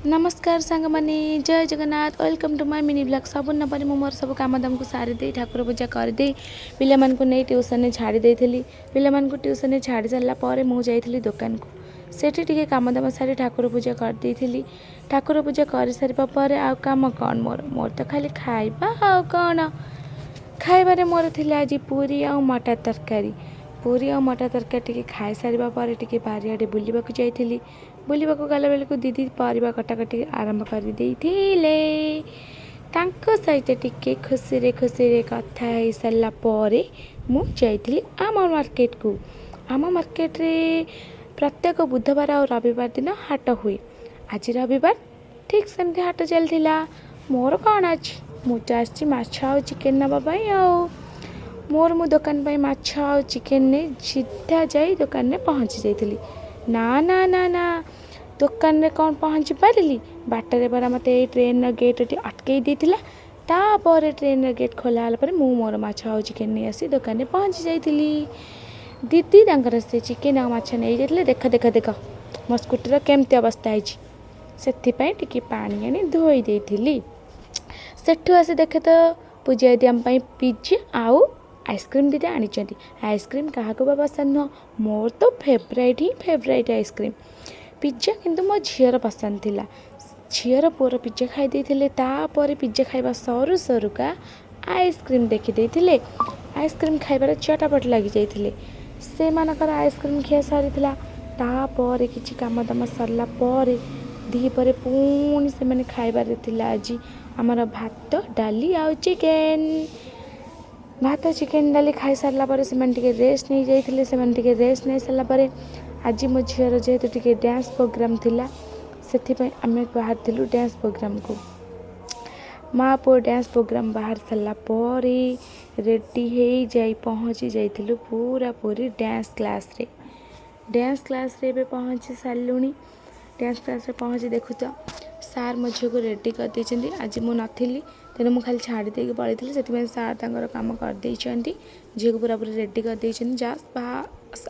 ନମସ୍କାର ସାଙ୍ଗମାନେ, ଜୟ Jagannath. Welcome to my mini vlog. ସବୁଦିନ ପରି ମୁଁ ମୋର ସବୁ କାମ ଦାମକୁ ସାରିଦେଇ, ଠାକୁର ପୂଜା କରିଦେଇ, ପିଲାମାନଙ୍କୁ ନେଇ ଟ୍ୟୁସନରେ ଛାଡ଼ି ଦେଇଥିଲି। ପିଲାମାନଙ୍କୁ ଟ୍ୟୁସନରେ ଛାଡ଼ି ସାରିଲା ପରେ ମୁଁ ଯାଇଥିଲି ଦୋକାନକୁ। ସେଠି ଟିକେ କାମ ଦାମ ସାରି ଠାକୁର ପୂଜା କରିଦେଇଥିଲି। ଠାକୁର ପୂଜା କରିସାରିବା ପରେ ଆଉ କାମ କ'ଣ ମୋର? ମୋର ତ ଖାଲି ଖାଇବା, ଆଉ କ'ଣ? ଖାଇବାରେ ମୋର ଥିଲା ଆଜି ପୁରୀ ଆଉ ମଟର ତରକାରୀ। ପୁରୀ ଆଉ ମଟର ତରକାରୀ ଟିକେ ଖାଇସାରିବା ପରେ ଟିକେ ବାରିଆଡ଼େ ବୁଲିବାକୁ ଯାଇଥିଲି। ବୁଲିବାକୁ ଗଲାବେଳକୁ ଦିଦି ପରିବା କଟାକଟି ଆରମ୍ଭ କରିଦେଇଥିଲେ। ତାଙ୍କ ସହିତ ଟିକେ ଖୁସିରେ ଖୁସିରେ କଥା ହେଇସାରିଲା ପରେ ମୁଁ ଯାଇଥିଲି ଆମ ମାର୍କେଟକୁ। ଆମ ମାର୍କେଟରେ ପ୍ରତ୍ୟେକ ବୁଧବାର ଆଉ ରବିବାର ଦିନ ହାଟ ହୁଏ। ଆଜି ରବିବାର, ଠିକ୍ ସେମିତି ହାଟ ଚାଲିଥିଲା। ମୋର କ'ଣ ଅଛି? ମୁଁ ତ ଆସିଛି ମାଛ ଆଉ ଚିକେନ୍ ନେବା ପାଇଁ। ଆଉ ମୋର ମୁଁ ଦୋକାନ ପାଇଁ ମାଛ ଆଉ ଚିକେନ୍ ନେଇ ସିଧା ଯାଇ ଦୋକାନରେ ପହଞ୍ଚି ଯାଇଥିଲି। ନା ନା ନା ନା, ଦୋକାନରେ କ'ଣ ପହଞ୍ଚି ପାରିଲି? ବାଟରେ ପରା ମୋତେ ଏଇ ଟ୍ରେନ୍ର ଗେଟ୍ଟି ଅଟକେଇ ଦେଇଥିଲା। ତାପରେ ଟ୍ରେନ୍ର ଗେଟ୍ ଖୋଲା ହେଲା ପରେ ମୁଁ ମୋର ମାଛ ଆଉ ଚିକେନ୍ ନେଇ ଆସି ଦୋକାନରେ ପହଞ୍ଚି ଯାଇଥିଲି। ଦିଦି ତାଙ୍କର ସେ ଚିକେନ୍ ଆଉ ମାଛ ନେଇଯାଇଥିଲେ। ଦେଖ ଦେଖ ଦେଖ, ମୋ ସ୍କୁଟିର କେମିତି ଅବସ୍ଥା ହେଇଛି। ସେଥିପାଇଁ ଟିକେ ପାଣି ଆଣି ଧୋଇ ଦେଇଥିଲି। ସେଠୁ ଆସି ଦେଖେ ତ ପୂଜା ଦିଦି ଆମ ପାଇଁ ପିଜ୍ଜା ଆଉ ଆଇସ୍କ୍ରିମ୍ ଦୁଇଟା ଆଣିଛନ୍ତି। ଆଇସ୍କ୍ରିମ୍ କାହାକୁ ବା ପସନ୍ଦ ନୁହଁ? ମୋର ତ ଫେଭରାଇଟ୍ ହିଁ ଫେଭରାଇଟ୍ ଆଇସ୍କ୍ରିମ୍। ପିଜ୍ଜା କିନ୍ତୁ ମୋ ଝିଅର ପସନ୍ଦ ଥିଲା। ଝିଅର ପୁଅର ପିଜ୍ଜା ଖାଇ ଦେଇଥିଲେ। ତାପରେ ପିଜ୍ଜା ଖାଇବା ସରୁ ସରୁକା ଆଇସ୍କ୍ରିମ୍ ଦେଖିଦେଇଥିଲେ। ଆଇସ୍କ୍ରିମ୍ ଖାଇବାରେ ଚଟାପଟ ଲାଗିଯାଇଥିଲେ। ସେମାନଙ୍କର ଆଇସ୍କ୍ରିମ୍ ଖିଆ ସରିଥିଲା। ତାପରେ କିଛି କାମ ଦାମ ସରିଲା ପରେ ଦ୍ୱିପହରେ ପୁଣି ସେମାନେ ଖାଇବାରେ ଥିଲା ଆଜି ଆମର ଭାତ, ଡାଲି ଆଉ ଚିକେନ୍। ଭାତ, ଚିକେନ୍, ଡାଲି ଖାଇସାରିଲା ପରେ ସେମାନେ ଟିକେ ରେଷ୍ଟ ନେଇଯାଇଥିଲେ। ସେମାନେ ଟିକେ ରେଷ୍ଟ ନେଇସାରିଲା ପରେ ଆଜି ମୋ ଝିଅର ଯେହେତୁ ଟିକେ ଡ୍ୟାନ୍ସ ପ୍ରୋଗ୍ରାମ୍ ଥିଲା, ସେଥିପାଇଁ ଆମେ ବାହାରିଥିଲୁ ଡ୍ୟାନ୍ସ ପ୍ରୋଗ୍ରାମ୍କୁ। ମା ପୁଅ ଡ୍ୟାନ୍ସ ପ୍ରୋଗ୍ରାମ୍ ବାହାରି ସାରିଲା ପରେ ରେଡ଼ି ହେଇ ଯାଇ ପହଞ୍ଚି ଯାଇଥିଲୁ ପୁରାପୁରି ଡ୍ୟାନ୍ସ କ୍ଲାସ୍ରେ। ଡ୍ୟାନ୍ସ କ୍ଲାସ୍ରେ ଏବେ ପହଞ୍ଚି ସାରିଲୁଣି। ଡ୍ୟାନ୍ସ କ୍ଲାସ୍ରେ ପହଞ୍ଚି ଦେଖୁ ତ ସାର୍ ମୋ ଝିଅକୁ ରେଡ଼ି କରିଦେଇଛନ୍ତି। ଆଜି ମୁଁ ନଥିଲି, ତେଣୁ ମୁଁ ଖାଲି ଛାଡ଼ି ଦେଇକି ପଳେଇଥିଲି। ସେଥିପାଇଁ ସାର୍ ତାଙ୍କର କାମ କରିଦେଇଛନ୍ତି, ଝିଅକୁ ପୁରାପୁରି ରେଡ଼ି କରିଦେଇଛନ୍ତି। ଯାହା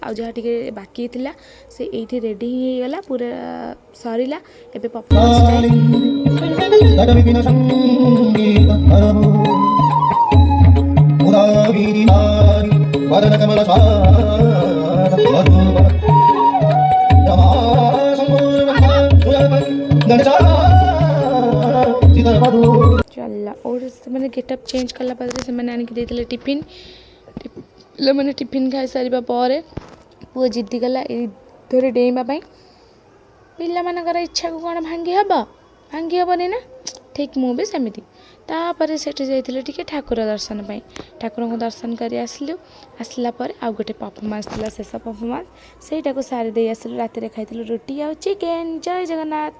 ଆଉ ଯାହା ଟିକେ ବାକି ଥିଲା, ସେ ଏଇଠି ରେଡ଼ି ହିଁ ହେଇଗଲା, ପୁରା ସରିଲା। ଏବେ ପରଫର୍ମାନ୍ସ ଟାଇମ୍। ତଟ ସଙ୍ଗୀତ ମୁଦାଗିରିନାରୀ ବଦନ କମଳ ମଧୁପ ରମା ସମ୍ପୂର୍ଣ୍ଣ ଗଣେଶ। ଚାଲିଲା ଓ ସେମାନେ ଗେଟଅପ୍ ଚେଞ୍ଜ କଲା ପରେ ସେମାନେ ଆଣିକି ଦେଇଥିଲେ ଟିଫିନ୍। ପିଲାମାନେ ଟିଫିନ୍ ଖାଇସାରିବା ପରେ ପୁଅ ଜିଦ୍ଦି କଲା ଏଇ ଧରି ଡେଇଁବା ପାଇଁ। ପିଲାମାନଙ୍କର ଇଚ୍ଛାକୁ କ'ଣ ଭାଙ୍ଗି ହେବ? ଭାଙ୍ଗି ହେବନି ନା। ଠିକ୍ ମୁଁ ବି ସେମିତି। ତାପରେ ସେଠି ଯାଇଥିଲେ ଟିକେ ଠାକୁର ଦର୍ଶନ ପାଇଁ। ଠାକୁରଙ୍କୁ ଦର୍ଶନ କରି ଆସିଲୁ। ଆସିଲା ପରେ ଆଉ ଗୋଟେ ପରଫର୍ମାନ୍ସ ଥିଲା, ଶେଷ ପରଫର୍ମାନ୍ସ, ସେଇଟାକୁ ସାରି ଦେଇ ଆସିଲୁ। ରାତିରେ ଖାଇଥିଲୁ ରୁଟି ଆଉ ଚିକେନ୍। ଜୟ ଜଗନ୍ନାଥ।